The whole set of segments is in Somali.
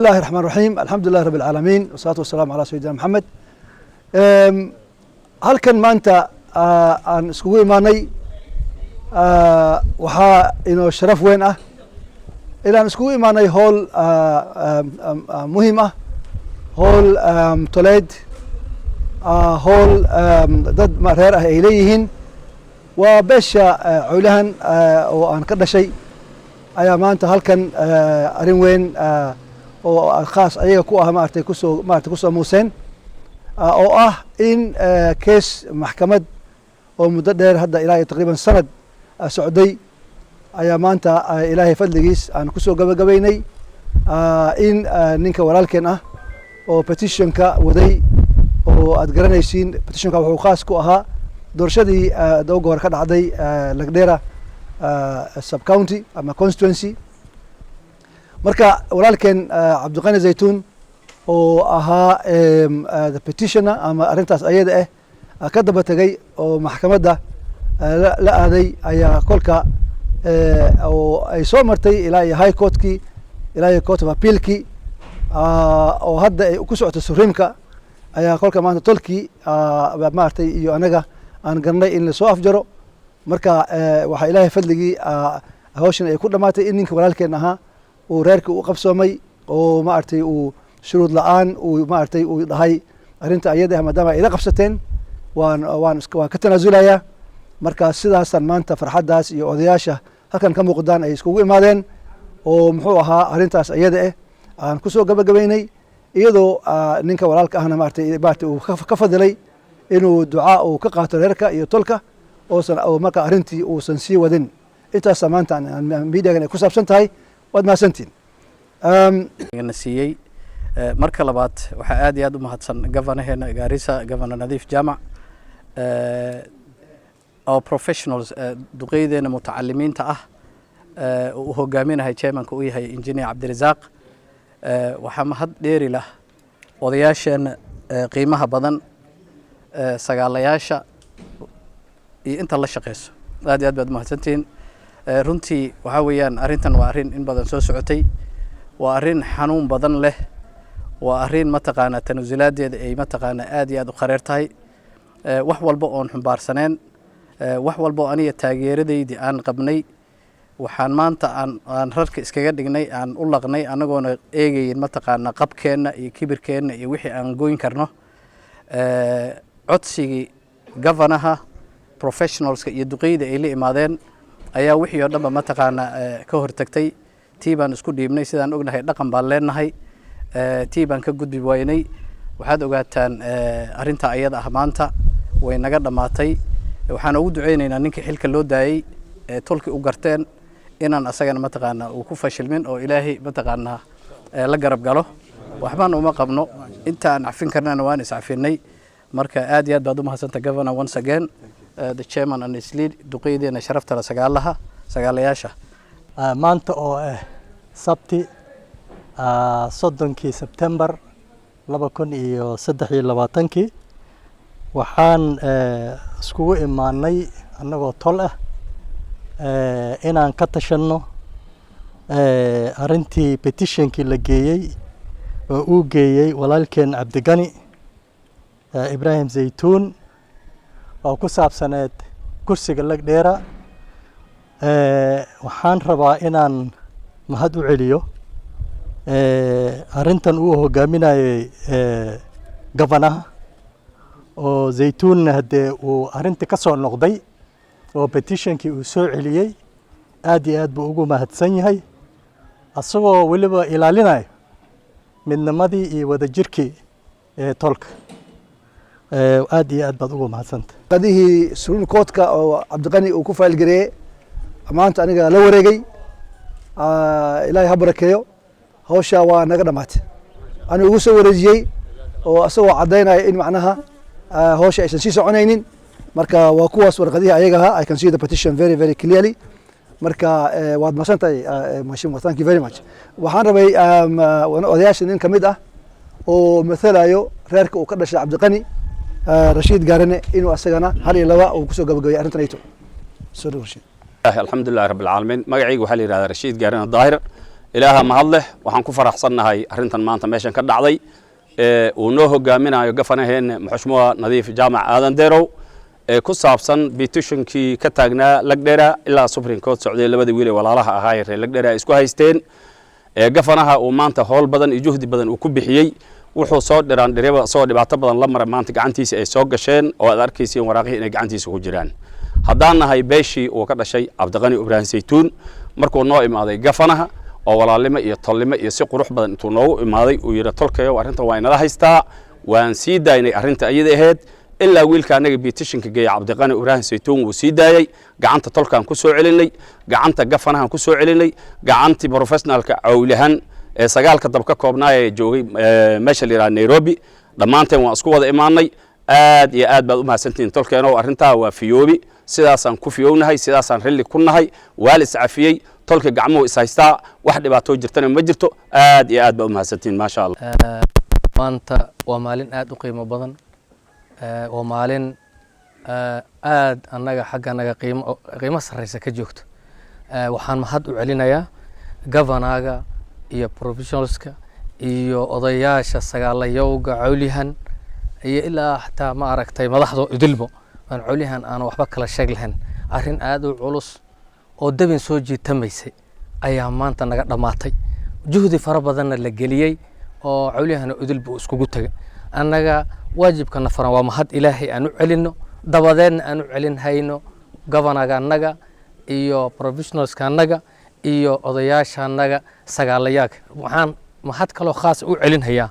الله الرحمن الرحيم، الحمد لله رب العالمين، والصلاة والسلام على سيدنا محمد. Halkan maanta aan iskugu imaanay waxaa inoo sharaf weyn ah inaan iskugu imaanay howl muhiim ah, howl toleed, howl dad reer ah ay leeyihiin. Waa beesha Cowlahan oo aan ka dhashay ayaa maanta halkan arrin weyn oo khaas ayaga ku ah maaragtay kusoo maaragtay kusoo muuseen, oo ah in case maxkamad oo muddo dheer hadda ilaa iyo taqriiban sanad socday ayaa maanta Ilaahay fadligiis aan kusoo gabagabaynay in ninka walaalkeen ah oo petitionka waday oo aad garanaysiin. Petitionka wuxuu khaas ku ahaa doorashadii dowga hore ka dhacday Lagdera sub county ama constituency. Marka walaalkeen Cabdiqani Zaytuun oo ahaa the petitioner ama arrintaas ayada ah ka daba tegay oo maxkamadda la aaday ayaa kolka oo ay soo martay ilaa iyo high courtkii, ilaa iyo Court of Appealkii, oo hadda ay ku socoto Supremeka, ayaa kolka maanta tolkii maaragtay iyo anaga aan garnay in lasoo afjaro. Marka waxaa Ilaahay fadligii hawshan ay ku dhamaatay in ninka walaalkeen ahaa uu reerkii u qabsoomay oo maaragtay uu shuruud la-aan uu maaragtay uu dhahay arrinta ayada ah maadaama ay ila qabsateen waan ka tanaasulayaa. Marka sidaasaan maanta farxaddaas iyo odayaasha halkan ka muuqdaan ay iskugu imaadeen oo muxuu ahaa arrintaas ayada ah aan kusoo gabagabaynay, iyadoo ninka walaalka ahna maaragtay uu ka fadilay inuu ducaa uu ka qaato reerka iyo tolka oosan oo marka arrintii uusan sii wadin. Intaasa maanta mediagan ay ku saabsan tahay. Waad mahadsantihin. Na siiyey. Marka labaad, waxaa aad iyo aad u mahadsan governaheena Gaarisa, Governor Nadiif Jaamac, our professionals, duqeydeena mutacalimiinta ah oo uu hogaaminahay chairmanka u yahay Engineer Cabdirasaaq. Waxaa mahad dheeri lah odayaasheena qiimaha badan, sagaalayaasha iyo inta la shaqeyso. Aad iyo aad baad umahadsantihiin. Runtii waxaa weeyaan arrintan waa arrin in badan soo socotay, waa arrin xanuun badan leh, waa arrin mataqaanaa tanaasulaadeeda ay mataqaanaa aad iyo aad u khareer tahay. Wax walba oon xumbaarsaneen, wax walba oo aniga taageeradaydii aan qabnay, waxaan maanta aan rarka iskaga dhignay, aan u laqnay anagoona eegayin mataqaanaa qabkeenna iyo kibirkeenna iyo wixii aan goyn karno codsigii governaha, professionalska iyo duqeyda ay la imaadeen ayaa wixii oo dhanba mataqaanaa ka hortagtay. Tii baan isku dhiibnay. Sidaan ognahay dhaqan baan leenahay, tii baan ka gudbi waynay. Waxaad ogaataan arrinta ayada ah maanta way naga dhammaatay. Waxaan ugu duceyneynaa ninkii xilka loo daayey ee tolkii u garteen inaan asagana mataqaanaa uu ku fashilmin oo Ilaahay mataqaanaa la garab galo. Waxbaan uma qabno, inta aan cafin karnana waan iscafinay. Marka aad iyo aad baad umahadsanta, Governor, once again, the chairman and his lead, duqeydeena sharaftala, sagaalaha, sagaalayaasha. Maanta oo ah Sabti, 30-kii Sebtembar 2023-kii, waxaan iskugu imaanay annagoo tol ah inaan ka tashanno arrintii petitionkii la geeyey oo uu geeyey walaalkeen Cabdigani Ibraahim Zaytuun oo ku saabsaneed kursiga Lagdheera. Waxaan rabaa inaan mahad u celiyo arrintan uu hogaaminayay governaha oo Zaytuunna haddee uu arrintii ka soo noqday oo petitionkii uu soo celiyey. Aad iyo aad buu ugu mahadsan yahay, asagoo weliba ilaalinayo midnimadii iyo wadajirkii ee tolka. Aad iyo aad baad ugu mahadsanta. Qadihii Supreme Courtka oo Cabdiqani uu ku file gareeyey maanta aniga la wareegay. Ilaahay ha barakeeyo. Hawsha waa naga dhamaatay, aniga ugu soo wareejiyey oo isagoo caddaynaya in macnaha hawsha aysan sii soconaynin. Marka waa kuwaas warqadihii ayaga ahaa. I can see the petition very very clearly. Marka waad mahadsan tahay, mheshimiwa, thank you very much. Waxaan rabay odayaasha nin kamid ah oo mathalayo reerka uu ka dhashay Cabdiqani, Rashiid Gaarane, inuu asagana hal iyo laba uu kusoo gabagabeeyay arrintan ayto. Soo dhow, Rashiid. Alxamdulilah rabbi alcaalamiin. Magacayga waxaa la yihahdaa Rashiid Gaarane Daahir. Ilaaha mahad leh. Waxaan ku faraxsannahay arrintan maanta meeshan ka dhacday ee uu noo hogaaminayo governorheenne, Mheshimiwa Nadiif Jaamac Aadan Derow, ee ku saabsan petitionkii ka taagnaa Lagdhera ilaa Supreme Court socday, labada wiil ee walaalaha ahaa ee reer Lagdhera ay isku haysteen, ee governorha uu maanta howl badan iyo juhdi badan uu ku bixiyey. Wuxuu soo dhiraan dhiriba, isagoo dhibaato badan la maray, maanta gacantiisa ay soo gasheen oo aad arkayseen waraaqihii inay gacantiisa ku jiraan. Haddaan nahay beeshii uu ka dhashay Cabdiqani Ibraahim Saytuun, markuu noo imaaday governorha oo walaalnimo iyo tolnimo iyo si qurux badan intuu noogu imaaday uu yidhi, "Tolkayo, arrintan waa inala haystaa," waan sii daynay arrinta iyada ahayd ilaa wiilka anaga petitionka geeya, Cabdiqani Ibraahim Saytuun, wuu sii daayey. Gacanta tolkaan ku soo celinay, gacanta governorhan ku soo celinay, gacantii professionalka cawlahan ee sagaalka dab ka koobnaa ee joogay meesha la yidhaha Nairobi, dhammaanteen waan isku wada imaanay. Aad iyo aad baad u mahadsantihiin, tolkeenow. Arrintaa waa fiyoobi, sidaasaan ku fiyownahay, sidaasaan rilli ku nahay. Waa la iscafiyey, tolka gacmuhu is haystaa, wax dhibaatoo jirtana ma jirto. Aad iyo aad baad u mahadsantihiin, maasha Allah. Maanta waa maalin aad u qiimo badan, waa maalin aad annaga xagga naga qiimo qiimo sarreysa ka joogto. Waxaan mahad u celinayaa governorga iyo professionalska iyo odayaasha sagaalayowga cawlihan iyo ilaa xataa, ma aragtay, madaxda idilbo aan cawlihan aan waxba kala sheeg lahayn. Arrin aad u culus oo dabin soo jiitamaysay ayaa maanta naga dhammaatay, juhdi fara badanna la geliyey oo cawliyahana idilba uu iskugu tegay. Annaga waajibkana faran waa mahad Ilaahay aan u celinno, dabadeedna aan u celin hayno governorga annaga iyo professionalska annaga iyo odayaasha annaga sagaalayaag. Waxaan mahad kaloo khaas u celinhayaa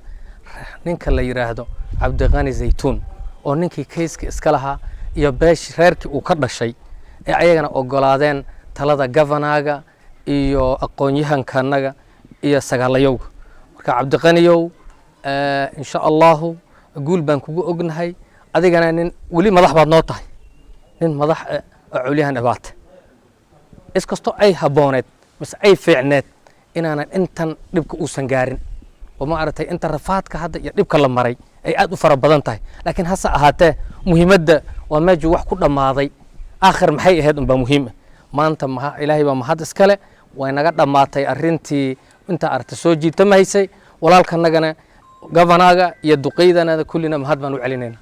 ninka la yidhaahdo Cabdiqani Zaytuun oo ninkii caseka iska lahaa iyo beesh reerkii uu ka dhashay ee ayagana ogolaadeen talada governorga iyo aqoon-yahanka annaga iyo sagaalayowga. Marka Cabdiqaniyow, insha Allahu guul baan kugu ognahay. Adigana nin weli madax baad noo tahay, nin madax oo cawliyahan dhibaata iskastoo ay habbooneed mise ay fiicneed inaanan intan dhibka uusan gaarin oo, ma aragtay, inta rafaadka hadda iyo dhibka la maray ay aad u fara badan tahay, laakiin hase ahaatee muhiimadda waa meeshuu wax ku dhammaaday. Aakhir maxay ahayd unbaa muhiim ah. Maanta maha Ilaahay baa mahad iskale, way naga dhammaatay arrintii inta aragta soo jiitamahaysay. Walaalkanagana governorga iyo duqeydanada kullina mahad baan u celinayna.